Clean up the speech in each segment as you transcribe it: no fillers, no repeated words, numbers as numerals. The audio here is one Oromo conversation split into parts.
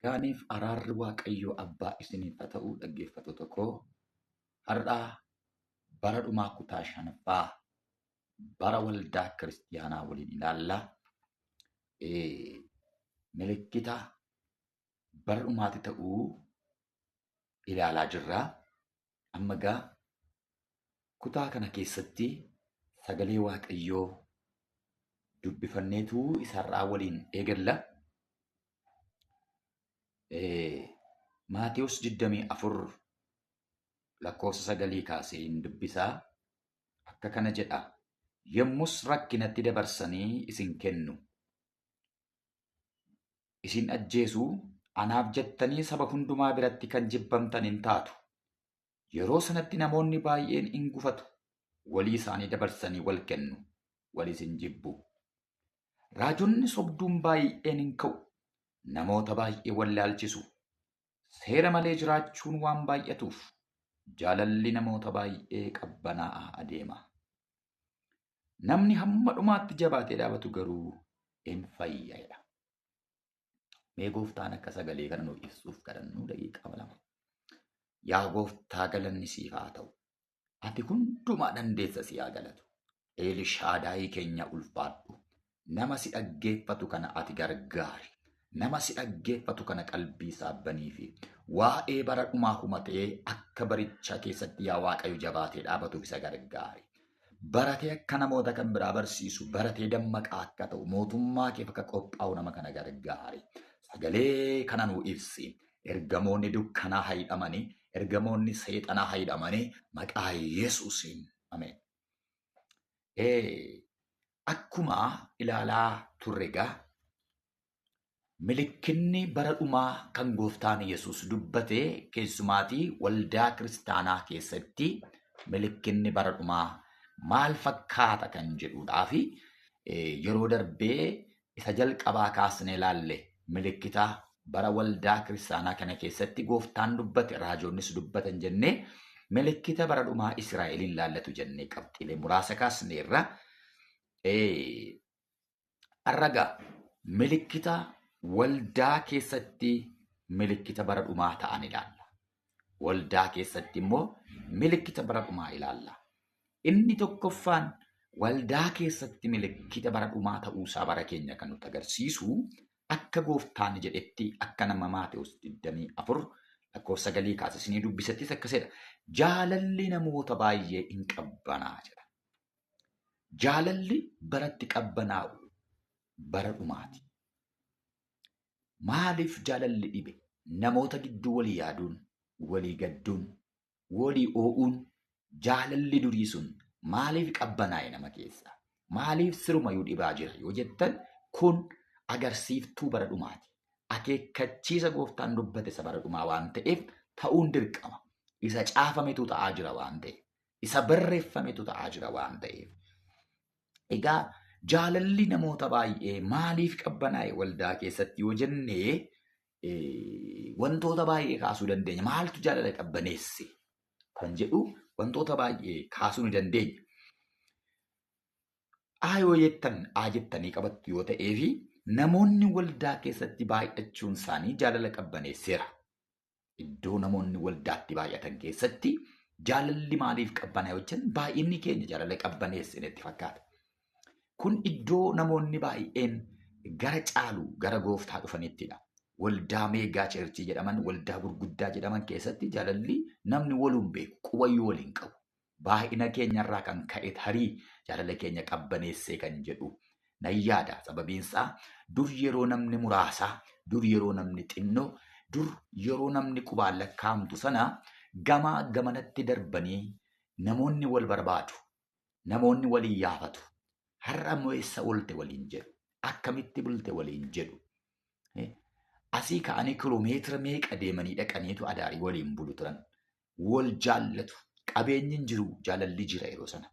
Nagaaniif araarri Waaqayyoo Abbaa isiniif haa ta'u dhaggeeffattoota koo har'aa bara dhumaa kutaa shanaffaa bara waldaa kiristiyaanaa waliin ilaallaa. Milikkita bara dhumaatti ta'uu ilaalaa jirra. Amma egaa kutaa kana keessatti sagalee Waaqayyoo dubbifanneetu isarraa waliin eegalla. Maatewos 24 lakkoofsa 9 kaasee hin dubbisaa. Akka kana jedha. Yommus rakkinatti dabarsanii isin kennu. Isin ajjeesu anaaf jettanii saba hundumaa biratti kan jibbamtan hin taatu. Yeroo sanatti namoonni baay'een in gufatu. Walii isaanii dabarsanii wal kennu. Waliis hin jibbu. Raajonni sobduun baay'een hin ka'u. Namoota baay'ee wallaalchisu. Seera malee jiraachuun waan baay'atuuf jaalalli namoota baay'ee qabbanaa'aa adeema. Namni hamma dhumaatti jabaatee dhaabatu garuu hin fayya jedha. Mee gooftaan akka sagalee kana nu ibsuuf kadhannu daqiiqaa lama. Yaa gooftaa galanni siif haa ta'u. Ati hundumaa dandeessa si haa galatu. Elishaadaayii keenya ulfaadhu. Nama si dhaggeeffatu kana ati gargaari. Nama si dhaggeeffatu kana qalbii isaa baniifi waa'ee bara dhumaa humatee akka barichaa keessatti yaa Waaqayyo jabaatee dhaabatuuf isa gargaari. Baratee akka namoota kan biraa barsiisu, baratee dammaqaa akka ta'u, mootummaa keef akka qophaa'u nama kana gargaari. Sagalee kana nuu ibsi. Ergamoonni dukkanaa haidhamanii, ergamoonni seexanaa haidhamanii maqaa Yesuusiin. Ameen. Akkuma ilaalaa turre egaa milikkinni bara dhumaa kan gooftaan Yesuus dubbate keessumaatii waldaa kiristaanaa keessatti milikkinni bara dhumaa maal fakkaata kan jedhuudhaa fi yeroo darbee isa jalqabaa kaasnee ilaalle milikkita bara waldaa kiristaanaa kana keessatti gooftaan dubbate raajonnis dubbatan jennee milikkita bara dhumaa Israa'eliin laallatu jennee qabxiilee muraasa kaasneerra. Har'a egaa milikkita waldaa keessatti milikkita bara dhumaa ta'an ilaalla. Waldaa keessatti immoo milikkita bara dhumaa ilaalla. Inni tokkoffaan waldaa keessatti milikkita bara dhumaa ta'uusaa bara keenya kan nutti agarsiisu akka gooftaan jedhetti akka nama Maatewos 24 lakkoofsa 9 kaasee isinii dubbisettis akkasidha. Jaalalli namoota baay'ee hin qabbanaa jedha. Jaalalli baratti qabbanaa'u bara dhumaati. Maaliif jaalalli dhibe? Namoota gidduu walii yaaduun, walii gadduun, walii oo'uun jaalalli durii sun maaliif qabbanaa'e nama keessa? Maaliif sirumayyuu dhibaa jira yoo jettan kun agarsiiftuu bara dhumaati. Akeekkachiisa gooftaan dubbate isa bara dhumaa waan ta'eef ta'uun dirqama. Isa caafametu ta'aa jira waan ta'eef. Isa barreeffametu ta'aa jira waan ta'eef. Egaa jaalalli namoota baay'ee maaliif qabbanaa'e waldaa keessatti yoo jennee wantoota baay'ee kaasuu dandeenya. Maaltu jaalala qabbaneesse kan jedhu wantoota baay'ee kaasuu ni dandeenya. A yoo jettan A jettanii qabattu yoo ta'ee fi namoonni waldaa keessatti baay'achuun isaanii jaalala qabbaneesseera. Iddoo namoonni waldaatti baay'atan keessatti jaalalli maaliif qabbanaa'e yoo jennu baay'inni keenya jaalala qabbaneesse natti fakkaata. Kun iddoo namoonni baay'een gara caalu gara gooftaa dhufanittidha. Waldaa meegaa cheerchii jedhaman, waldaa gurguddaa jedhaman keessatti jaalalli namni waluun beeku, qubayyuu waliin qabu. Baay'ina keenyarraa kan ka'e tarii jaalala keenya qabbaneessee kan jedhu nan yaada. Sababiin isaa dur yeroo namni muraasa, dur yeroo namni xinnoo, dur yeroo namni qubaan lakkaa'amtu sana gamaa gamanatti darbanii namoonni wal barbaadu, namoonni waliin yaafatu. Har'a immoo eessa oolte waliin jedhu, akkamitti bulte waliin jedhu. Asii ka'anii kiloomeetira meeqa deemanii dhaqaniitu adaarii waliin bulu turan. Wal jaallatu. Qabeenyi hin jiru jaalalli jira yeroo sana.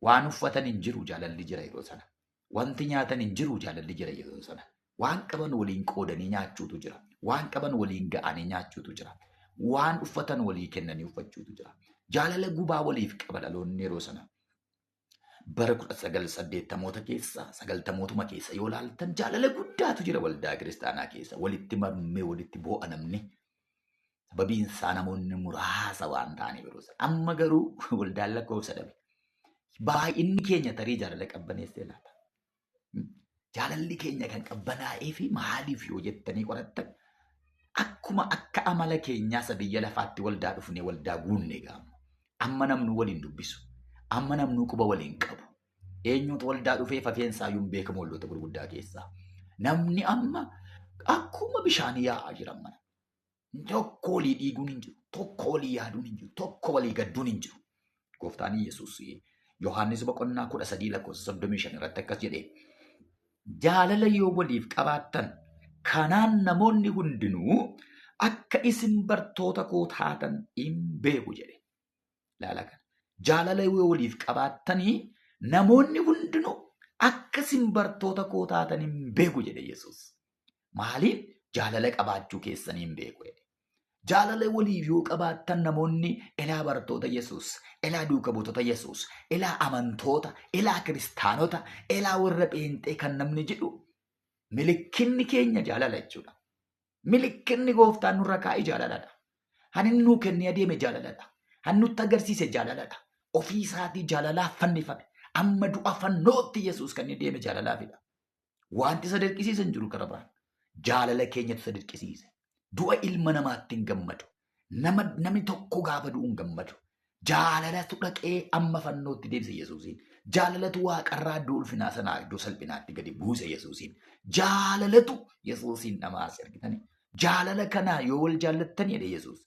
Waan uffatan hin jiru jaalalli jira yeroo sana. Wanti nyaatan hin jiru jaalalli jira yeroo sana. Waan qaban waliin qoodanii nyaachuutu jira. Waan qaban waliin ga'anii nyaachuutu jira. Waan uffatan walii kennanii uffachuutu jira. Jaalala gubaa waliif qaba dhaloonni yeroo sana. bara 1980moota keessa 90mootuma keessa yoo laaltan jaalala guddaatu jira waldaa kiristaanaa keessa. Walitti marmee walitti boo'a namni. Sababiin isaa namoonni muraasa waan ta'aniif yeroo sana. Amma garuu waldaan lakkoofsa dhabe. Baay'inni keenya tarii jaalala qabbaneessee laata. Jaalalli keenya kan qabbanaa'ee fi maaliif yoo jettanii qorattan akkuma akka amala keenyaa isa biyya lafaatti waldaa dhufnee waldaa guunne gaama. Amma namnu waliin dubbisu. Amma namnu quba waliin qabu. Eenyutu waldaa dhufee fafeensaa iyyuu hin beekamu waldoota gurguddaa keessaa. Namni amma akkuma bishaanii yaa'aa jira mana. Tokko walii dhiiguun hin jiru. Tokko walii yaaduun hin jiru. Tokko walii gadduun hin jiru. Gooftaan Yesuus Yohaannis boqonnaa 13 lakkoofsa 35 irratti akkas jedhee jaalala yoo waliif qabaattan kanaan namoonni hundinuu akka isin bartoota koo taatan hin beeku jedhe. Laala kana. Jaalala yoo waliif qabaattanii namoonni hundinuu akka isin bartoota koo taatan hin beeku jedhe Yesuus. Maaliin? Jaalala qabaachuu keessanii hin beeku jedhe. Jaalala waliif yoo qabaattan namoonni elaa bartoota Yesuus, elaa duuka buutota Yesuus, elaa amantoota, elaa kiristaanota, elaa warra pheenxee kan namni jedhu milikkinni keenya jaalala jechuudha. Milikkinni gooftaan nurra kaa'e jaalaladha. Han inni nuu kennee adeeme jaalaladha. Han nutti agarsiise jaalaladha. Ofii isaatii jaalalaaf fannifame. Amma du'a fannootti Yesuus kan inni deeme jaalalaafidha. Wanti isa dirqisiise hin jiru gara biraan. Jaalala keenyatu isa dirqisiise. Du'a ilma namaatti hin gammadu. Namni tokko gaafa du'u hin gammadu. Jaalalatu dhaqee amma fannootti deebise Yesuusiin. Jaalalatu waaqarraa iddoo ulfinaa sanaa iddoo salphinaatti gadi buuse Yesuusiin. Jaalalatu Yesuusiin dhamaase argitanii. Jaalala kanaa yoo wal jaallattan jedhe Yesuus.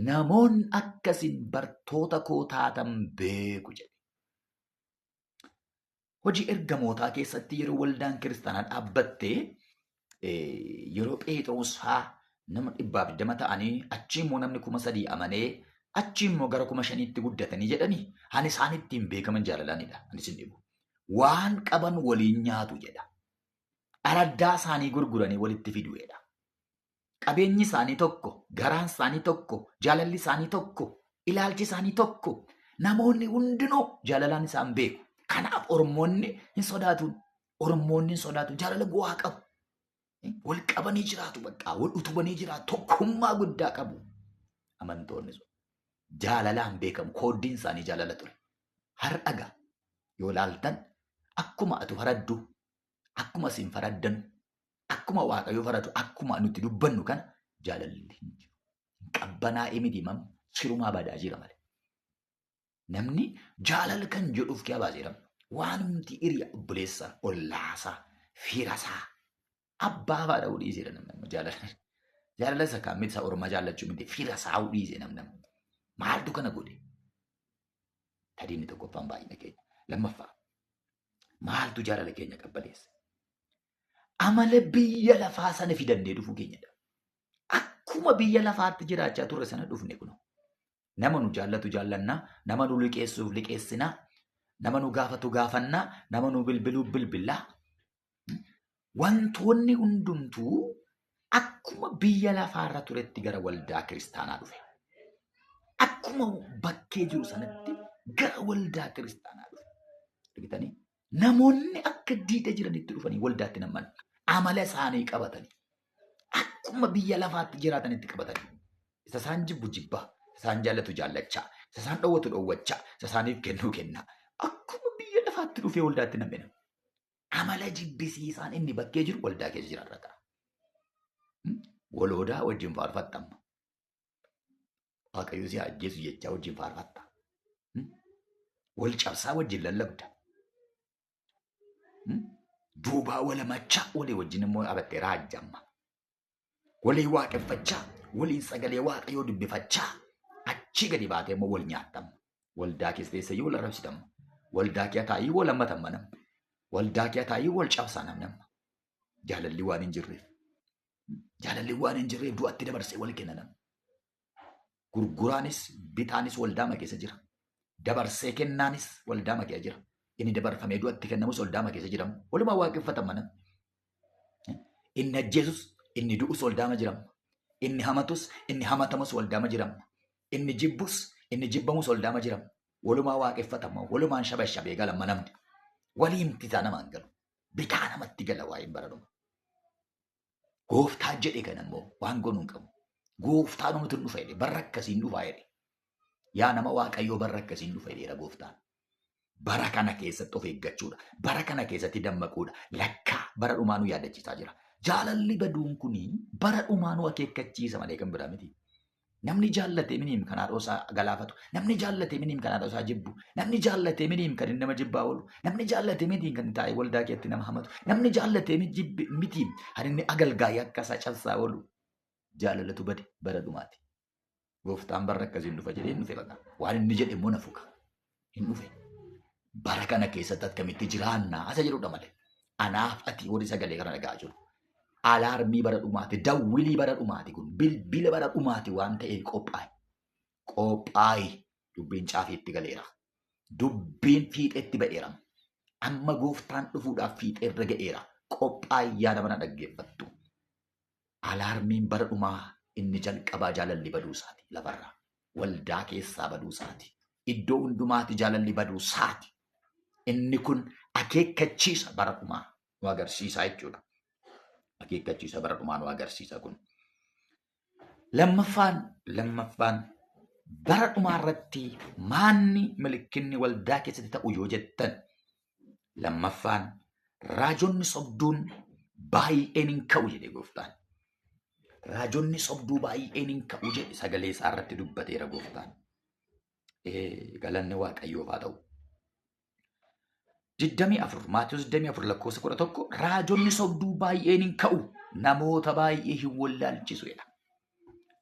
Namoonni akkasin bartoota koo taatan beeku jedhe. Hojii ergamootaa keessatti yeroo waldaan kiristaanaa dhaabbatte yeroo Phexros fa'aa nama 120 ta'anii achi immoo namni 3,000 amanee achi immoo gara 5,000tti guddatanii jedhanii ani isaan ittiin beekaman jaalalaanidha. Ani isin dhibu. Waan qaban waliin nyaatu jedha. Araddaa isaanii gurguranii walitti fidu jedha. Qabeenyi isaanii tokko, garaan isaanii tokko, jaalalli isaanii tokko, ilaalchi isaanii tokko. Namoonni hundinuu jaalalaan isaan beeku. Kanaaf Oromoonni hin sodaatu. Oromoonni hin sodaatu. Jaalala bu'aa qabu. Wal qabanii jiraatu bakka. Wal utubanii jiraatu. Tokkummaa guddaa qabu. Amantoonni sun. Jaalalaan beekamu. Kooddiin isaanii jaalala ture. Har'a gaa yoo laaltan akkuma atu faraddu, akkuma isin faraddan, akkuma Waaqayyo faradu, akkuma nuti dubbannu kana jaalalli hin jiru. Qabbanaa'ee miti mam sirumaa badaa jira malee. Namni jaalala kan jedhuuf kee baaseera. Waanumti hiriya obboleessa, ollaasaa, firasaa, abbaa faadha dhiiseera namni jaalala. Jaalala isa kaan miti isa ormaa jaallachuu miti firasaa dhiise namni. Maaltu kana godhe? Tadiinni tokkoffaan baay'ina keenya. Lammaffaa maaltu jaalala keenya qabbaneesse? Amala biyya lafaa sana fidannee dhufuu keenyadha. Akkuma biyya lafaatti jiraachaa turre sana dhufne kunoo. Nama nu jaallatu jaallannaa, nama nu liqeessuuf liqeessinaa, nama nu gaafatu gaafannaa, nama nu bilbiluuf bilbilaa. Wantoonni hundumtuu akkuma biyya lafaarra turetti gara waldaa kiristaanaa dhufe. Akkuma bakkee jiru sanatti gara waldaa kiristaanaa dhufe. Argitanii? Namoonni akka diida jiranitti dhufanii waldaatti namman amala isaanii qabatanii akkuma biyya lafaatti jiraatanitti qabatanii. Isa isaan jibbu jibbaa, isa isaan jaallatu jaallachaa, isa isaan dhowwatu dhowwachaa, isa isaaniif kennuu kennaa. Akkuma biyya lafaatti dhufee waldaatti nam'e nama. Amala jibbisiisaan inni bakkee jiru waldaa keessa jira irra ta'a. Waloodaa wajjin faarfatta amma. Waaqayyo si ajjeesu jechaa wajjin faarfatta. Wal cabsaa wajjin lallabda. Duubaa wal hamachaa walii wajjin immoo dhaabattee raajjamma. Walii waaqeffachaa, waliin sagalee waaqayyoo dubbifachaa achii gadi baatee immoo wal nyaattama. Waldaa keessa teessee wal arrabsitama. Waldaa kee taa'ii wal hammatamma namni. Waldaa kee taa'ii wal cabsaa namni. Jaalalli waan hin jirreef. Jaalalli waan hin jirreef du'atti dabarsee wal kenna namni. Gurguraanis bitaanis waldaa keessa jira. Dabarsee kennaanis waldaa keessa jira. Inni dabarfamee du'atti kennamus waldaa keessa jira. Walumaa waaqeffatama namni. Inni ajjeesus inni du'us waldaama jira. Inni hamatus inni hamatamus waldaama jira. Inni jibbus inni jibbamus waldaama jira. Walumaa waaqeffatama. Walumaan shabashabee galama namni. Waliin isaa namaan galu. Bitaa namatti gala waa'een bara dhumaa. Gooftaa jedhe kana immoo waan goonuu hin qabu. Gooftaa namatti hin dhufa jedhe barra akkasiin dhufa jedhe. Yaa nama Waaqayyoo barra akkasiin dhufa jedheera gooftaan. Bara kana keessatti of eeggachuudha. Bara kana keessatti dammaquudha. Lakkaa bara dhumaa nu yaadachiisaa jira. Jaalalli baduun kuni bara dhumaa nu akeekkachiisa malee kan biraa miti. Namni jaallatee miniim kan haadha isaa galaafatu. Namni jaallatee miniim kan haadha isaa jibbu. Namni jaallatee miniim kan inni nama jibbaa oolu. Namni jaallatee miniim kan taa'ee waldaa keessatti nama hamatu. Namni jaallatee mitiim kan inni agalgaayee akka isaa cabsaa oolu. Jaalalatu bade bara dhumaati. Gooftaan barra akkasiin dhufa jedhee hin dhufe baqa. Waan inni jedhe immoo na fuka. Hin dhufe. Bara kana keessatti akkamitti jiraannaa asa jedhudha malee. Anaaf ati warri sagalee kana dhaga'aa jiru. Alaarmii bara dhumaati, dawwilii bara dhumaati kun, bilbila bara dhumaati waan ta'eef qophaa'i. Qophaa'i. Dubbiin caafiitti galeera. Dubbiin fiixeetti ba'eera. Amma gooftaan dhufuudhaaf fiixeerra ga'eera. Qophaa'i yaa nama na dhaggeeffattu. Alaarmiin bara dhumaa inni jalqabaa jaalalli baduu isaati lafarraa. Waldaa keessaa baduu isaati. Iddoo hundumaatti jaalalli baduu isaati. Inni kun akeekkachiisa bara dhumaa nu agarsiisa jechuudha. Akeekkachiisa bara dhumaa nu agarsiisa kun. Lammaffaan bara dhumaa irratti maanni milikinni waldaa keessatti ta'u yoo jettan lammaffaan raajonni sobduun baay'een hin ka'u jedhe gooftaan. Raajonni sobduu baay'een hin ka'u jedhe sagalee isaa irratti dubbateera gooftaan. Galanni Waaqayyoof haa ta'u. 24 Maatiyus 24 lakkoofsa 11 raajonni sobduu baay'een hin ka'u namoota baay'ee hin wallaalchisu jedha.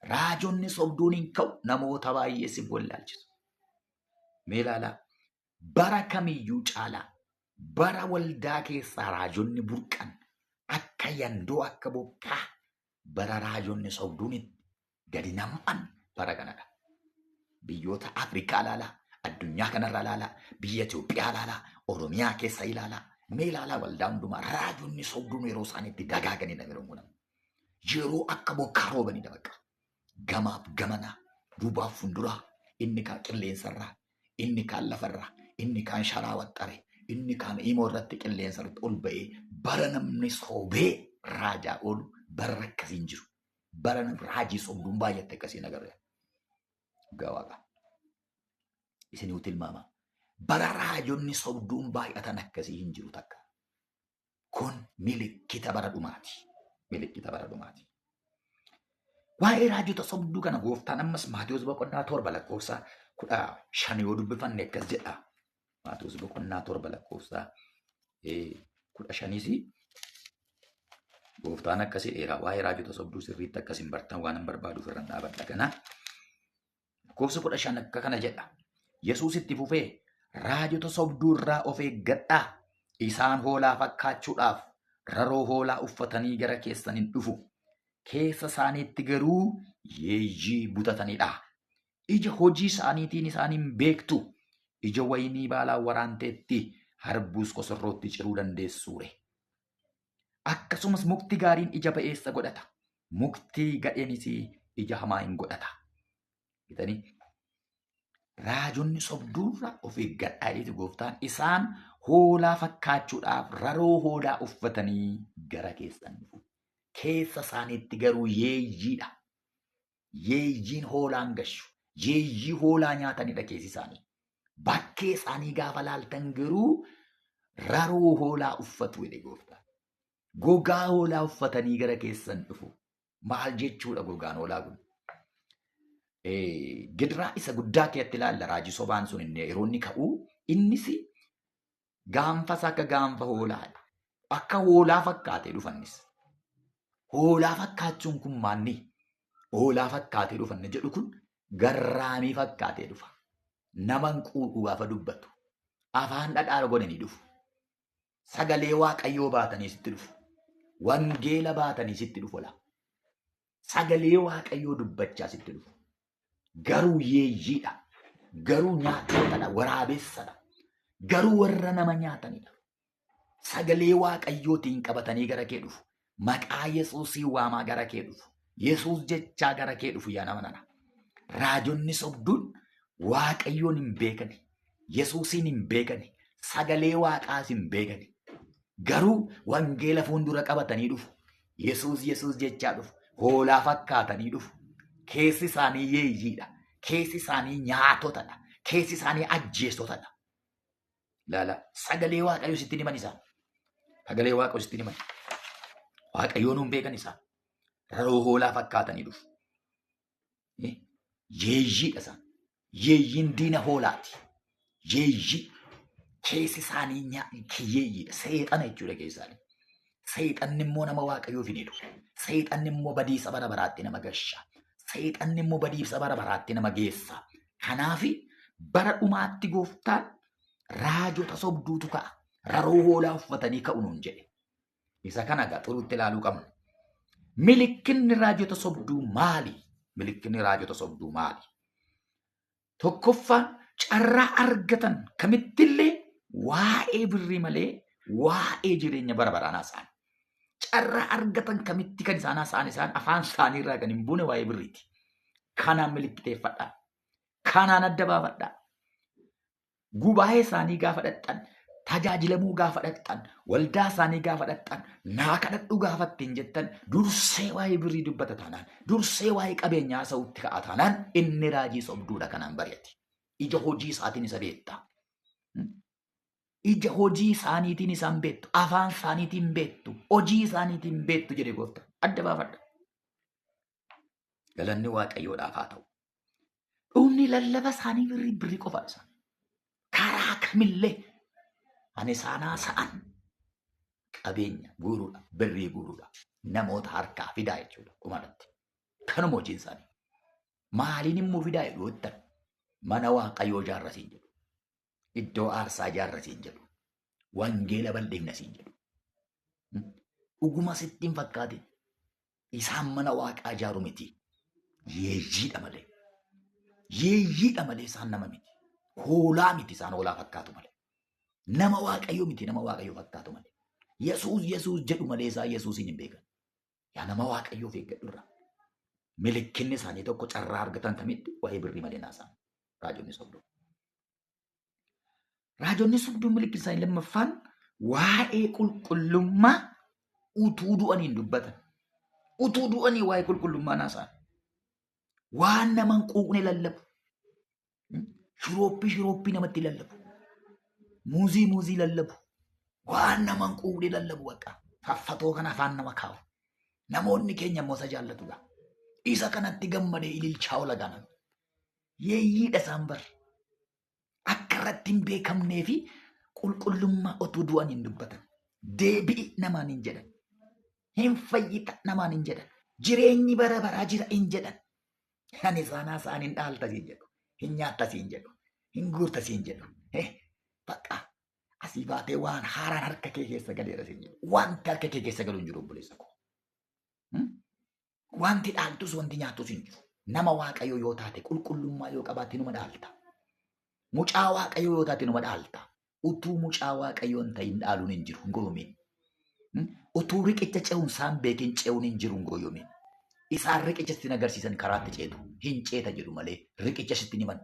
Raajonni sobduun hin ka'u namoota baay'ee si wallaalchisu. Mee ilaalaa bara kamiyyuu caalaa bara waldaa keessaa raajonni burqan akka yandoo akka bokkaa bara raajonni sobduun gadi nam'an bara kanadha. Biyyoota Afrikaa ilaalaa, addunyaa kanarra ilaalaa, biyya Itoophiyaa ilaalaa, Oromiyaa keessa ilaalaa, mee ilaalaa waldaa hundumaa raajonni sobduun yeroo isaan itti dagaaganidha yeroo kun. Yeroo akka bokkaa roobanidha bakka. Gamaaf gamanaa, duubaaf fuulduraa, inni kaan qilleensarraa, inni kaan lafarraa, inni kaan sharaa waxxare, inni kaan imoo irratti qilleensa irratti ol ba'ee bara namni soobee raajaa oolu bara akkasiin jiru. Bara raajii sobduun baay'atte akkasiin agarra. Dhugaa waaqa. Isinuu tilmaama. Bara raajonni sobduun baay'atan akkasii hin jiru takka. Kun milikkita bara dhumaati. Milikkita bara dhumaati. Waa'ee raajota sobduu kana gooftaan ammas Maatiyus boqonnaa 7 lakkoofsa 15 yoo dubbifanne akkas jedha. Maatiyus boqonnaa 7 lakkoofsa 15 gooftaan akkasii dheeraa waa'ee raajota sobduu sirriitti akkas hin bartan waan hin barbaaduuf irraan dhaabadha kana. Lakkoofsa 15 akka kana jedha. Yesuus itti fufee raajota sobduu irraa of eeggadhaa. Isaan hoolaa fakkaachuudhaaf raroo hoolaa uffatanii gara keessan hin dhufu. Keessa isaaniitti garuu yeeyyii butatanidha. Ija hojii isaaniitiin isaan hin beektu. Ija wayinii baalaa waraanteetti harbuus kosorrootti ciruu dandeessuure. Akkasumas mukti gaariin ija ba'eessa godhata. Mukti gadheenis ija hamaa hin godhata. Bitanii raajonni sobduurra of eeggadhaa jedhe gooftaan. Isaan hoolaa fakkaachuudhaaf raroo hoolaa uffatanii gara keessan dhufu. Keessa isaaniitti garuu yeeyyiidha. Yeeyyiin hoolaan gashu. Yeeyyii hoolaa nyaatanidha keessi isaanii. Bakkee isaanii gaafa laaltan garuu raroo hoolaa uffatu jedhe gooftaan. Gogaa hoolaa uffatanii gara keessan dhufu. Maal jechuudha gogaan hoolaa kun? Gidiraa isa guddaa keetti ilaalla raajii sobaan sun inni yeroo inni ka'u innis gaanfa isaa akka gaanfa hoolaadha. Akka hoolaa fakkaatee dhufannis. Hoolaa fakkaachuun kun maanni? Hoolaa fakkaatee dhufanne jedhu kun garraamii fakkaatee dhufa. Nama hin quuqu gaafa dubbatu. Afaan dhadhaa godhanii dhufu. Sagalee Waaqayyoo baatanii sitti dhufu. Wangeela baatanii sitti dhufu laa. Sagalee Waaqayyoo dubbachaa sitti dhufu. Garuu yeeyyiidha. Garuu nyaatotadha. Waraabessadha. Garuu warra nama nyaatanidha. Sagalee Waaqayyootiin qabatanii gara kee dhufu. Maqaa Yesuusii waamaa gara kee dhufu. Yesuus jechaa gara kee dhufu yaa nama nana. Raajonni sobduun Waaqayyoon hin beekani. Yesuusiin hin beekani. Sagalee waaqaas hin beekani. Garuu wangeela fuuldura qabatanii dhufu. Yesuus Yesuus jechaa dhufu. Hoolaa fakkaatanii dhufu. Keessi isaanii yeeyyiidha. Keessi isaanii nyaatotadha. Keessi isaanii ajjeestotadha. Ilaala, sagalee waaqayyoo sitti himan isaan. Sagalee waaqayyoo sitti himan. Waaqayyoon hin beekan isaan. Raroo hoolaa fakkaatanii dhufu. Yeeyyiidha isaan. Yeeyyiin diina hoolaati. Yeeyyii. Keessi isaanii yeeyyiidha. Seexana jechuudha keessi isaanii. Seexanni immoo nama waaqayyoof hin hidhu. Seexanni immoo badiisa bara baraatti nama gasha. Seexanni immoo badiisa bara baraatti nama geessa. Kanaaf bara dhumaatti gooftaan raajota sobduutu ka'a. Raroo hoolaa uffatanii ka'u nuun jedhe. Isa kana egaa xuruutti ilaaluu qabna. Milikkinni raajota sobduu maali? Milikkinni raajota sobduu maali? Tokkoffaan carraa argatan kamittillee waa'ee birrii malee waa'ee jireenya bara baraan haasa'an. Carraa argatan kamitti kan isaan haasa'an isaan afaan isaanii irraa kan hin buune waa'ee birriiti. Kanaan milikkiteeffadhaa. Kanaan adda baafadhaa. Gubaa'ee isaanii gaafa dhaqxan, tajaajilamuu gaafa dhaqxan, waldaa isaanii gaafa dhaqxan, naa kadhadhu gaafa ittiin jettan dursee waa'ee birrii dubbata taanaan, dursee waa'ee qabeenyaa haasa'utti ka'a taanaan inni raajii sobduudha kanaan bari'ati. Ija hojii isaatiin isa beekta. Ija hojii isaaniitiin isaan beektu, afaan isaaniitiin beektu, hojii isaaniitiin beektu jedhe gooftaan. Adda baafadha. Galanni waaqayyoodhaaf haa ta'u. Dhumni lallaba isaanii birrii birrii qofa isaan. Karaa kamillee ani isaan haasa'an qabeenya guuruudha, birrii guuruudha, namoota harkaa fidaa jechuudha dhumarratti. Kanuma hojiin isaanii. Maaliin immoo fidaa jedhu jettan mana waaqayyoo ijaarrasiin jedhu. Iddoo aarsaa ijaarrasiin jedhu. Wangeela bal'ifnasiin jedhu. Dhuguma sitti hin fakkaatin. Isaan mana waaqaa ijaaru miti. Yeeyyiidha malee. Yeeyyiidha malee isaan nama miti. Hoolaa miti isaan hoolaa fakkaatu malee. Nama waaqayyoo miti nama waaqayyoo fakkaatu malee. Yesuus Yesuus jedhu malee isaan Yesuusiin hin beekan. Yaa nama waaqayyoof eeggadhu irraa. Milikkinni isaanii tokko carraa argatan kamitti waa'ee birrii malee naasa'an. Raajonni sobduu. Raajonni sobduu milikkinni isaanii lammaffaan waa'ee qulqullummaa utuu du'anii hin dubbatan. Utuu du'anii waa'ee qulqullummaa naasa'an. Waan nama hin quuqne lallabu. Shirooppii shirooppii namatti lallabu. Muuzii muuzii lallabu. Waan nama hin quuqne lallabu bakka. Faffatoo kana afaan nama kaa'u. Namoonni keenya immoo isa jaallatudha. Isa kanatti gammadee ililchaa oola ganan. Yeeyyiidha isaan bar. Akka irratti hin beekamnee fi qulqullummaa utuu du'an hin dubbatan. Deebi'i namaan hin jedhan. Hin fayyita namaan hin jedhan. Jireenyi bara baraa jira hin jedhan. Ani isaan haasa'an hin dhaalta siin jedhu. Hin nyaatta siin jedhu. Hin guurta siin jedhu. Bakka asii baatee waan haaraan harka kee keessa galeera siin jedhu. Wanti harka kee keessa galu hin jiru obboleessa koo. Wanti dhaaltus wanti nyaattus hin jiru. Nama waaqayyoo yoo taate qulqullummaa yoo qabaatte numa dhaalta. Mucaa waaqayyoo yoo taate numa dhaalta. Utuu mucaa waaqayyoo hin ta'in dhaaluun hin jiru hin goyoomin. Utuu riqicha ce'umsaan beekin ce'uun hin jiru hin goyoomin. Isaan riqicha sitti agarsiisan karaatti ceetu. Hin ceeta jedhu malee riqicha sitti himan.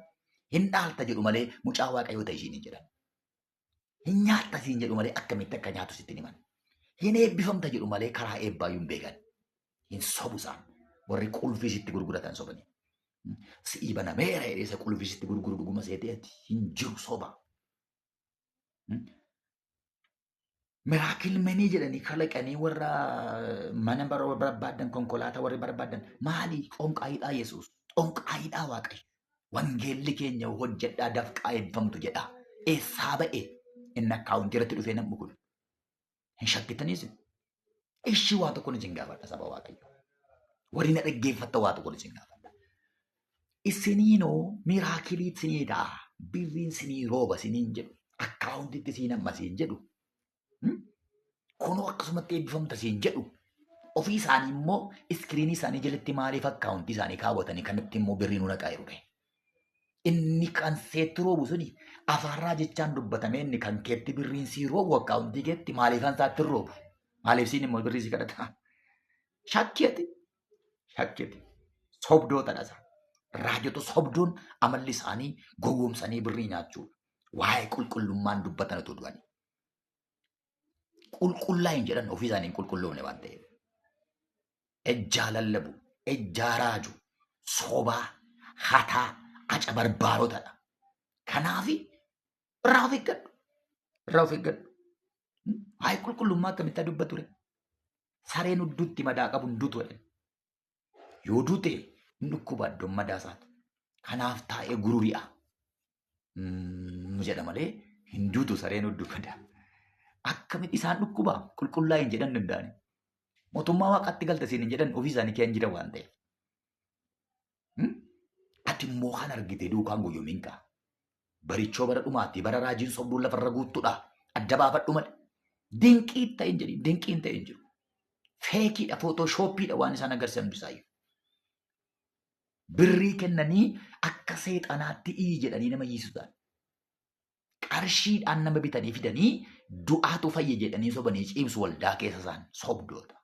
Hin dhaalta jedhu malee mucaa waaqayyoo ta'e isiin hin jedhan. Hin nyaatta siin jedhu malee akkamitti akka nyaatu sitti himan. Hin eebbifamta jedhu malee karaa eebbaayyuu hin beekan. Hin sobu isaan. Warri qulfii sitti gurguratan sobanii. Si'ii banameera jedhee isa qulfii sitti gurguru dhuguma seeteeti. Hin jiru soba. Miraakil menii jedhanii kalaqanii warra mana barbaadan konkolaataa warri barbaadan maali xonqaayiidhaa Yesuus xonqaayiidhaa Waaqayyo. Wangeelli keenya hojjedhaa dafqaa eebbifamtu jedha. Eessaa ba'e inni akkaawuntii irratti dhufee namni kun. Hin shakkitaniis. Ishii waa tokko isin gaafadha saba Waaqayyo. Warri na dhaggeeffatta waa tokko isin gaafadha. Isiniinoo miraakilii isinii ta'a. Birriin isinii rooba isiniin jedhu. Akkaawuntiitti isiin amma siin jedhu. Kunoo akkasumatti eebbifamta siin jedhu. Ofii isaanii immoo iskiriinii isaanii jalatti maaliif akkaawuntii isaanii kaawwatanii kanatti immoo birrii nu naqaa jiru. Inni kan seetti roobu suni afaarraa jechaan dubbatamee inni kan keetti birriin sii roobu akkaawuntii keetti maaliif an isaatti roobu? Maaliif siin immoo birrii si kadhata? Shakkeeti. Shakkeeti. Sobdootadha isa. Raajota sobduun amalli isaanii gowwoomsanii birrii nyaachuudha. Waa'ee qulqullummaan dubbatan otoo du'anii. Qulqullaa hin jedhan ofii isaanii hin qulqulloofne waan ta'eef. Ejjaa lallabu, ejjaa raaju, sobaa, hataa, aca barbaarotadha. Kanaaf irraa of eeggadhu. Irraa of eeggadhu. Waa'ee qulqullummaa akkamitti dubbatu ture? Sareen hudduutti madaa qabu hin duutu jedhan. Yoo duute hin dhukkuba iddoon madaa isaati. Kanaaf taa'ee gururi'a. Jedha malee hin duutu sareen hudduu madaa. Akkamitti isaan dhukkuba qulqullaa hin jedhan danda'ani. Mootummaa waaqaatti galta siin hin jedhan ofii isaanii keessa jiran waan ta'eef. Ati immoo kan argite duukaan guyyoomiin ka'a. Barichoo bara dhumaatti bara raajiin sobduun lafarra guuttudha. Adda baafadhu malee. Dinqii ta'e hin jedhin dinqiin ta'e hin jiru. Feekiidha footooshoppiidha waan isaan agarsiisan bisaayyuu. Birrii kennanii akka seexanaatti iyyi jedhanii nama yiisuudhaan. Qarshiidhaan nama bitanii fidanii du'aatu fayye jedhanii sobanii ciibsu waldaa keessa isaan sobdoota.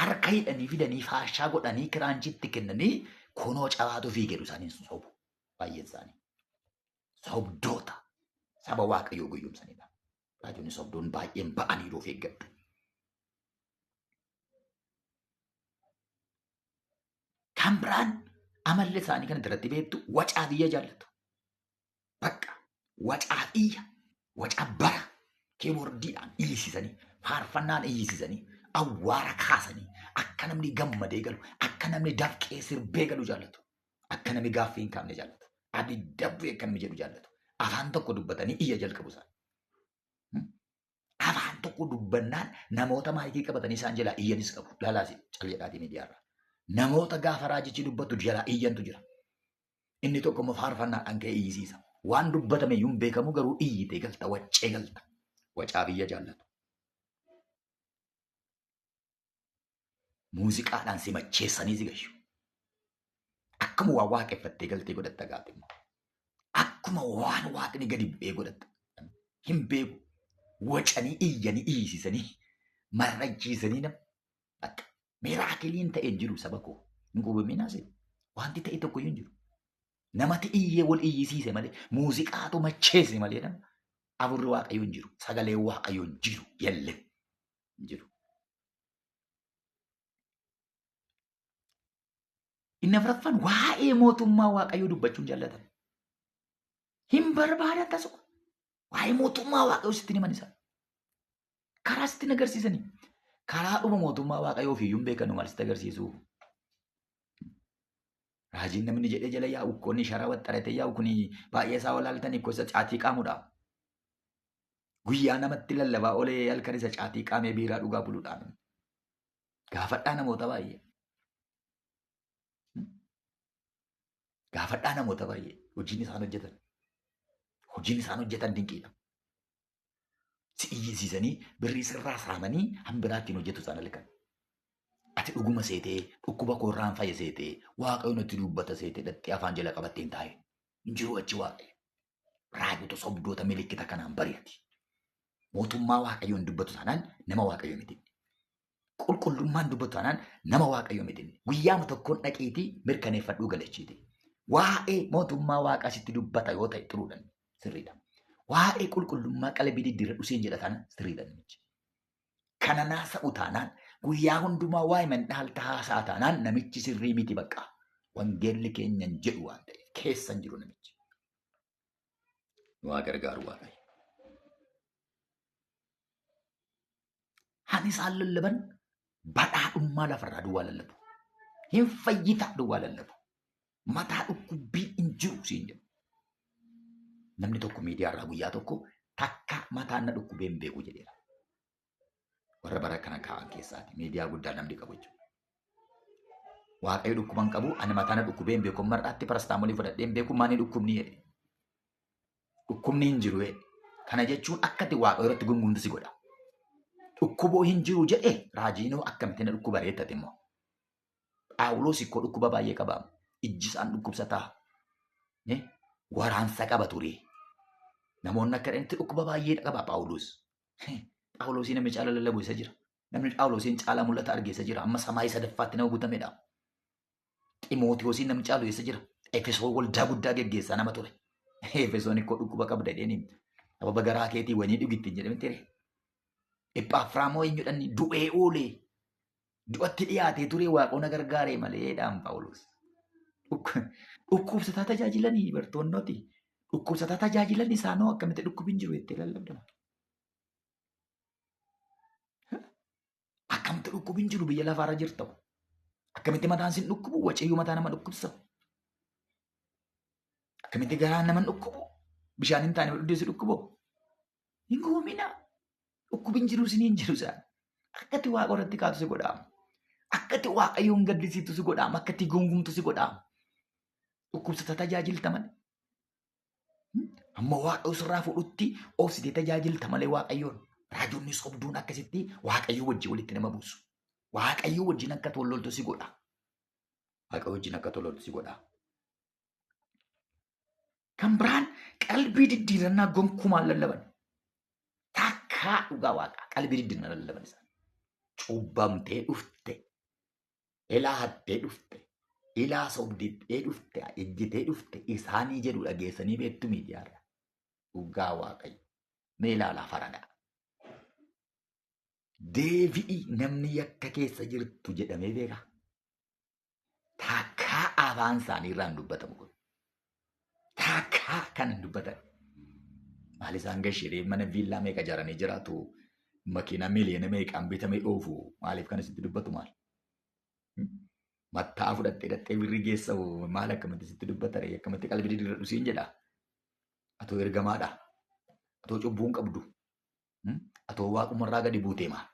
Harka hidhanii fidanii faashaa godhanii kiraanchitti kennanii kunoo cabaatu fiigeedhu isaaniin sobu. Baay'een isaanii. Sobdoota saba waaqayyoo guyyoomsanidha. Raajonni sobdoon baay'een ba'anii of eeggadhu. Kan biraan amalli isaanii kan irratti beektu wacaa biyya jaallatu. Bakka wacaa iyya, waca bara keeboordiidhaan iyyisiisanii, faarfannaan iyyisiisanii, awwaara kaasanii, akka namni gammadee galu, akka namni dafqee sirbee galu jaallatu. Akka namni gaaffii hin kaafne jaallatu. Abidda bu'ee akka namni jedhu jaallatu. Afaan tokko dubbatanii iyya jalqabu isaan. Afaan tokko dubbannaan namoota maayikii qabatanii isaan jalaa iyyanis qabu. Laalaas cal jedhaatii miidiyaarra. Namoota gaafa raajichi dubbatu jalaa iyyantu jira. Inni tokko immoo faarfannaadhaan ka'ee iyyisiisa. Waan dubbatame iyyuu hin beekamu garuu iyyitee galta, waccee galta. Wacaa biyya jaallatu. Muuziqaadhaan si macheessanii si gashu. Akkuma waan waaqeffattee galtee godhatta gaafate immoo. Akkuma waan waaqni gadi bu'ee godhatta. Hin beeku. Wacanii iyyanii iyyisiisanii marrachiisanii nama. Akka miraakiliin ta'e hin jiru saba koo. Hin qubamin asii. Wanti ta'e tokko iyyuu hin jiru. Namatti iyyee wal iyyisiise malee muuziqaatu macheesse malee nama. Afurri waaqayyoo hin jiru. Sagaleen waaqayyoo hin jiru. Yelle hin jiru. Inni afuraffaan waa'ee mootummaa waaqayyoo dubbachuun jaallatan. Hin barbaadan tasuma. Waa'ee mootummaa waaqayyoo sitti himan isaan. Karaa sitti agarsiisanii. Karaa dhuma mootummaa waaqayyoo ofiiyyuu hin beekanu maal sitti agarsiisu. Raajiin namni jedhee jala yaa'u konni sharaa waxxaratee yaa'u kuni baay'ee isaa walaaltanii gosa caatii qaamudha. Guyyaa namatti lallabaa olee halkan isa caatii qaamee biiraa dhugaa buluudhaan. Gaafadhaa namoota baay'ee. Gaafadhaa namoota baay'ee. Hojiin isaan hojjetan. Hojiin isaan hojjetan dinqiidha. Si iyyisiisanii birrii sirraa saamanii hambiraa ittiin hojjetu isaan halkan. Ati dhuguma seetee dhukkuba koorraan fayya seetee waaqayyo natti dubbata seetee dhattee afaan jala qabattee hin taa'e. Hin jiru achi waaqayyo. Raajota sobdoota milikkita kanaan bari'ati. Mootummaa waaqayyoo hin dubbatu taanaan nama waaqayyoo miti. Qulqullummaan dubbatu taanaan nama waaqayyoo miti. Guyyaama tokkoon dhaqiitii mirkaneeffadhuu galachiiti. Waa'ee mootummaa waaqaa sitti dubbata yoo ta'e xuruudhaan sirriidha. Waa'ee qulqullummaa qalbii diddiirradhu siin jedha taanaan sirriidha namichi. Kana naasa'u taanaan guyyaa hundumaa waa'ee mandhaalta haasa'a taanaan namichi sirrii miti bakka. Wangeelli keenya hin jedhu waan ta'eef keessa hin jiru namichi. Waa gargaaru waaqayyo. Hani isaan lallaban badhaadhummaa lafarraa duwwaa lallabu. Hin fayyitaa duwwaa lallabu. Mataa dhukkubbii hin jiru siin jedhu. Namni tokko miidiyaarraa guyyaa tokko takka mataan na dhukkubee hin beeku jedheera. Warra bara kana kaa'an keessaati. Miidiyaa guddaa namni qabu jechuudha. Waaqayyo dhukkuba hin qabu ani mataa na dhukkubee hin beeku mar'aatti parastaamoolii fudhadhee hin beeku maani dhukkubni jedhe. Dhukkubni hin jiru jedhe. Kana jechuun akka ati waaqayyo irratti gungumtu si godha. Dhukkuboo hin jiru jedhe raajiinoo akkamitti na dhukkuba reettate immoo. Phaawulos ikkoo dhukkuba baay'ee qaba. Ijji isaan dhukkubsataa. Waraansa qaba ture. Namoonni akka jedhanitti dhukkuba baay'ee qaba Phaawulos. Phaawulosii namni caala lallabu isa jira. Namni Phaawulosiin caalaa mul'ata arge isa jira. Amma samaayii sadaffaatti nama guutamedha. Ximootiyoosiin namni caalu isa jira. Efesoon waldaa guddaa geggeessaa nama ture. Efesoon koo dhukkuba qabda jedheen sababa garaa keetii wayinii dhugi ittiin jedhame ture. Ephaafiraamoo eenyudhaan du'ee oolee du'atti dhiyaatee ture waaqoon gargaaree malee dhaan Phaawulos. Dhukkubsataa tajaajilanii bartoonnoti. Dhukkubsataa tajaajilan isaanoo akkamitti dhukkubni hin jiru jettee lallabdama. Akkamitti dhukkubni hin jiru biyya lafaarra jirta. Akkamitti mataan sin dhukkubu waciyyuu mataa nama dhukkubsa. Akkamitti garaan nama dhukkubu bishaan hin taane dhugdee si dhukkubu. Hin goomina. Dhukkubni hin jiru sin hin jiru isaan. Akkatti waaqa irratti kaatu si godhaama. Akkatti waaqayyoon gaddisiiftu si godhaama. Akkatti gungumtu si godhaama. Dhukkubsataa tajaajilta malee. Amma waaqayyo sirraa fuudhutti obsitee tajaajilta malee waaqayyoon. Raajonni sobduun akkasitti waaqayyo wajjin walitti nama buusu. Waaqayyo wajjin akka tolloltu si godha. Waaqayyo wajjin akka tolloltu si godha. Kan biraan qalbii diddiirannaa gonkumaan lallaban. Takkaa dhugaa waaqaa qalbii diddiirannaa lallaban isaan. Cubbamtee dhufte. Ilaa hattee dhufte. Ilaa sobditee dhufte. Ejjitee dhufte. Isaanii jedhu dhageessanii beektu miidiyaarra. Dhugaa waaqayyo. Mee ilaalaa faradaa. Deebi'i namni yakka keessa jirtu jedhamee beeka. Takkaa afaan isaanii irraa hin dubbatamu kun. Takkaa kan hin dubbatan. Maal isaan gashiree mana viillaa meeqa ijaaranii jiraatu? Makiinaa miiliyoona meeqaan bitamee oofu? Maaliif kan isitti dubbatu maal? Mattaa fudhattee dhattee birri geessa maal akkamitti sitti dubbata ree? Akkamitti qalbii diddiirradhu siin jedha? Atoo ergamaadha. Atoo cubbuu hin qabdu. Atoo waaqumarraa gadi buutee maal?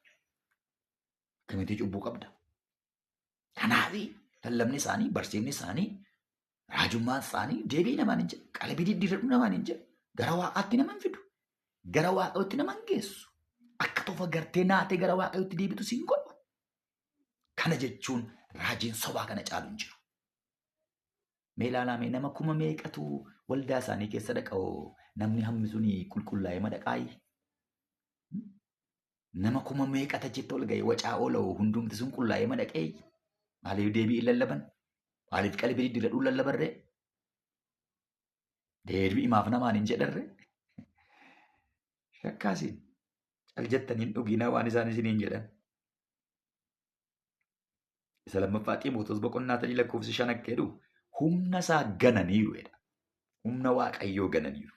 Akkamitti cubbuu qabda? Kanaaf lallabni isaanii, barsiifni isaanii, raajummaan isaanii deebii namaan hin jedhu. Qalbii diddiirradhu namaan hin jedhu. Gara waaqaatti nama hin fidu. Gara waaqayyootti nama hin geessu. Akka tofa gartee naatee gara waaqayyootti deebitu siin godhu. Kana jechuun raajiin sobaa kana caalu hin jiru. Mee ilaalaa mee nama kuma meeqatu waldaa isaanii keessa dhaqa'oo namni hammi suni qulqullaa'ee madaqaayi. Nama kuma meeqata achitti ol ga'ee wacaa oola'u hundumti sun qullaa'ee madaqee maaliif deebii hin lallaban? Maaliif qalbii diddiirradhuu lallabarree? Deebii himaaf namaan hin jedharree? Shakkaasiin cal jettanii hin dhuginaa waan isaan isiniin jedhan. Isa lammaffaa Xiimotewos boqonnaa 3 lakkoofsi 5 akka jedhu humna isaa gananiiru jedha. Humna Waaqayyoo gananiiru.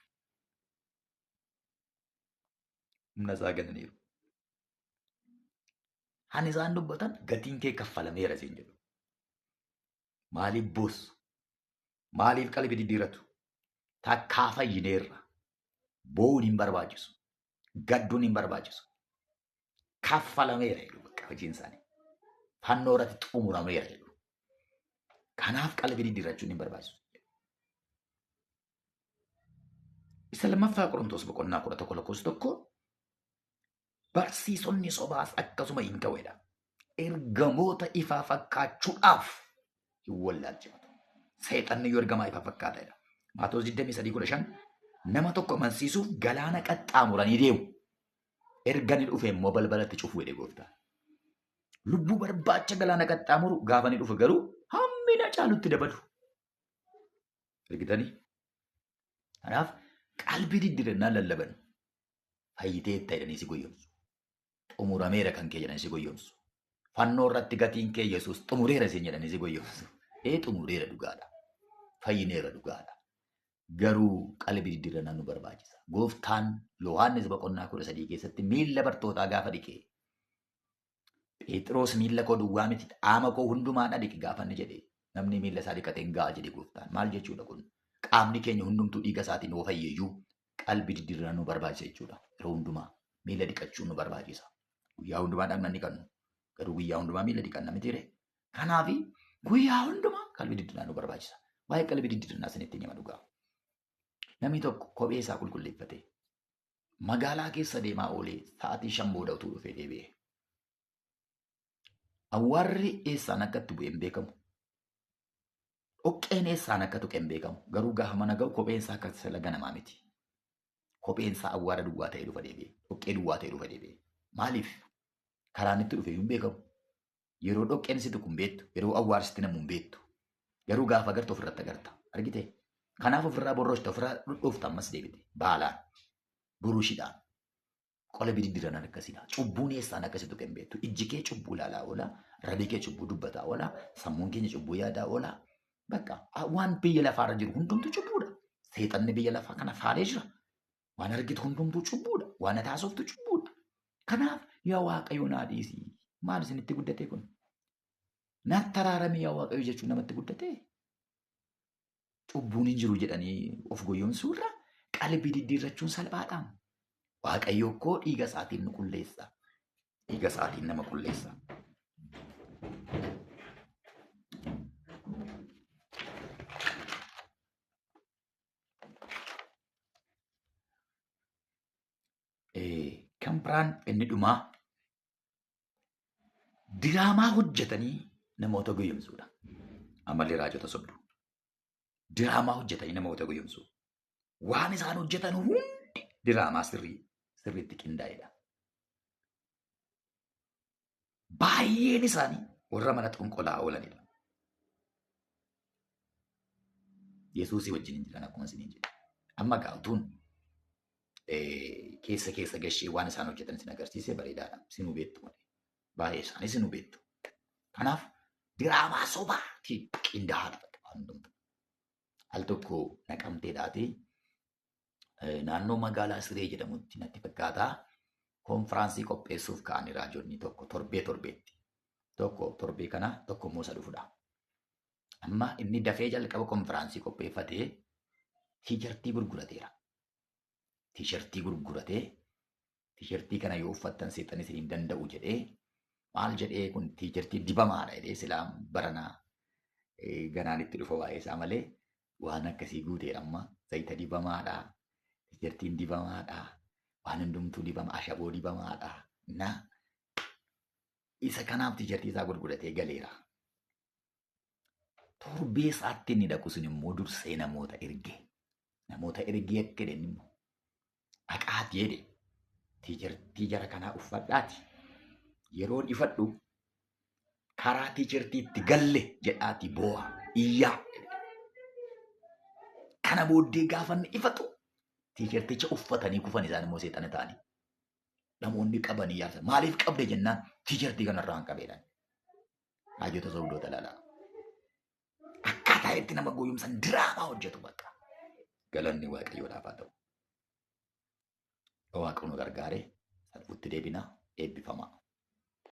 Humna isaa gananiiru. Han isaan dubbatan gatiin kee kaffalameera siin jedhu. Maaliif boossu? Maaliif qalbii diddiiratu? Takkaa fayyineerra. Boo'uun hin barbaachisu. Gadduun hin barbaachisu. Kaffalameera jedhu bakka hojiin isaanii. Fannoo irratti xumurameera jedhu. Kanaaf qalbii diddiirrachuun hin barbaachisu. Isa lammaffaa Qorontos boqonnaa 11 lakkoofsa 1 barsiisonni sobaas akkasuma hin ka'edha. Ergamoota ifaa fakkaachuudhaaf hin wallaalchifatu. Seexanni yoo ergamaa ifaa fakkaata jedha. Maatewos 23:15 nama tokko amansiisuuf galaana qaxxaamuranii deemu. Erga inni dhufe immoo balbalatti cufu jedhe gooftaan. Lubbuu barbaacha galaana qaxxaamuru gaafa inni dhufe garuu hammina caalutti dabalu. Argitanii? Kanaaf qalbii diddiirannaa lallaban fayyiteetta jedhanii si goyyomsu. Xumurameera kan kee jedhanii si goyyomsu. Fannoo irratti gatiin kee Yesuus xumureera isin jedhanii si goyyomsu. Ee xumureera dhugaadha. Fayyineera dhugaadha. Garuu qalbii diddiirannaa nu barbaachisa. Gooftaan Yohaannis boqonnaa 13 keessatti miilla bartootaa gaafa dhiqe Phexros miilla koo duwwaa miti qaama koo hundumaa na dhiqi gaafa inni jedhe namni miilla isaa dhiqate hin ga'a jedhe gooftaan. Maal jechuudha kun? Qaamni keenya hundumtuu dhiiga isaatiin yoo fayyeeyyuu qalbii diddiirannaa nu barbaachisa jechuudha. Yeroo hundumaa miilla dhiqachuun nu barbaachisa. Guyyaa hundumaa dhaqna dhiqannu. Garuu guyyaa hundumaa miilla dhiqanna miti ree. Kanaaf guyyaa hundumaa qalbii diddiirannaa nu barbaachisa. Waa'ee qalbii diddiirannaa isinitti hima dhugaa. Namni tokko kophee isaa qulqulleeffatee magaalaa keessa deemaa oolee sa'aatii 5 booda utuu dhufee deebi'e. Awwaarri eessaan akka itti bu'e hin beekamu. Dhoqqeen eessaan akka tuqe hin beekamu. Garuu gaafa mana ga'u kopheen isaa akka sila ganamaa miti. Kopheen isaa awwaara duwwaa ta'ee dhufa deebi'e. Dhoqqee duwwaa ta'ee dhufa deebi'e. Maaliif? Karaan itti dhufe hin beekamu. Yeroo dhoqqeen si tuqu hin beektu. Yeroo awwaarri sitti namu hin beektu. Garuu gaafa agartu ofirratti agarta. Argitee? Kanaaf ofirraa borroshta, ofirraa dhudhuufta ammas deebite. Baalaan, burushiidhaan, qola bididdiranaan akkasidha. Cubbuun eessaan akkasitu kan beektu. Ijji kee cubbuu ilaalaa oola, arrabni kee cubbuu dubbataa oola, sammuun keenya cubbuu yaadaa oola. Bakka waan biyya lafaarra jiru hundumtuu cubbuudha. Seexanni biyya lafaa kana faalee jira. Waan argitu hundumtuu cubbuudha. Waan ati haasoftu cubbuudha. Kanaaf yaa Waaqayyo naa dhiisi. Maal isinitti guddate kun? Natti araarami yaa Waaqayyo jechuun namatti guddate? Cubbuun hin jiru jedhanii of goyyomsuu irra qalbii diddiirrachuun salphaadha. Waaqayyo koo dhiiga isaatiin nu qulleessa. Dhiiga isaatiin nama qulleessa. Kan biraan inni dhumaa diraamaa hojjetanii namoota goyyomsuudha. Amalli raajota sobdu. Diraamaa hojjetanii namoota goyyomsuu. Waan isaan hojjetan hundi diraamaa sirrii sirriitti qindaa'edha. Baay'een isaanii warra mana xonqolaa oolanidha. Yesuusii wajjin hin jiran akkuma isiniin jedhe. Amma gaa utuun keessa keessa gashee waan isaan hojjetan isin agarsiise bareedaadha. Isinuu beektu malee. Baay'ee isaanii isinuu beektu. Kanaaf diraamaa sobaatiin qindaa'aadha waan hundumtuu. Al tokko naqamteedhaati naannoo magaalaa Siree jedhamutti natti fakkaata konfiraansii qopheessuuf ka'anii raajonni tokko torbee torbeetti. Tokko torbee kana tokko immoo isa dhufudha. Amma inni dafee jalqaba konfiraansii qopheeffatee tiishartii gurgurateera. Tiishartii gurguratee tiishartii kana yoo uffattan seexanni isin hin danda'u jedhee maal jedhee kun tiishartii dibamaadha jedhee silaa baranaa ganaan itti dhufa waa'ee isaa malee waan akkasii guuteera amma zayita dibamaadha tiishartiin dibamaadha waan hundumtuu dibama ashaboo dibamaadha na isa kanaaf tiishartii isaa gurguratee galeera. Torbee isaatti inni dhaqu sun immoo dursee namoota erge. Namoota ergee akka jedhan immoo dhaqaati jedhe tiishartii jara kanaa uffadhaati. Yeroo ifadhu karaa tiishartii itti galle jedhaati boo'a iyyaa. Kana booddee gaafa inni ifatu tiisharticha uffatanii kufan isaan immoo seexana ta'anii. Namoonni qabanii yaasa. Maaliif qabde jennaan tiishartii kanarraa hin qabeedhaan. Raajota sobdoota ilaalaa. Akkaataa itti nama goyyomsan diraamaa hojjetu bakka. Galanni Waaqayyoodhaaf haa ta'u. Waaqa nu gargaaree salphutti deebina eebbifamaa.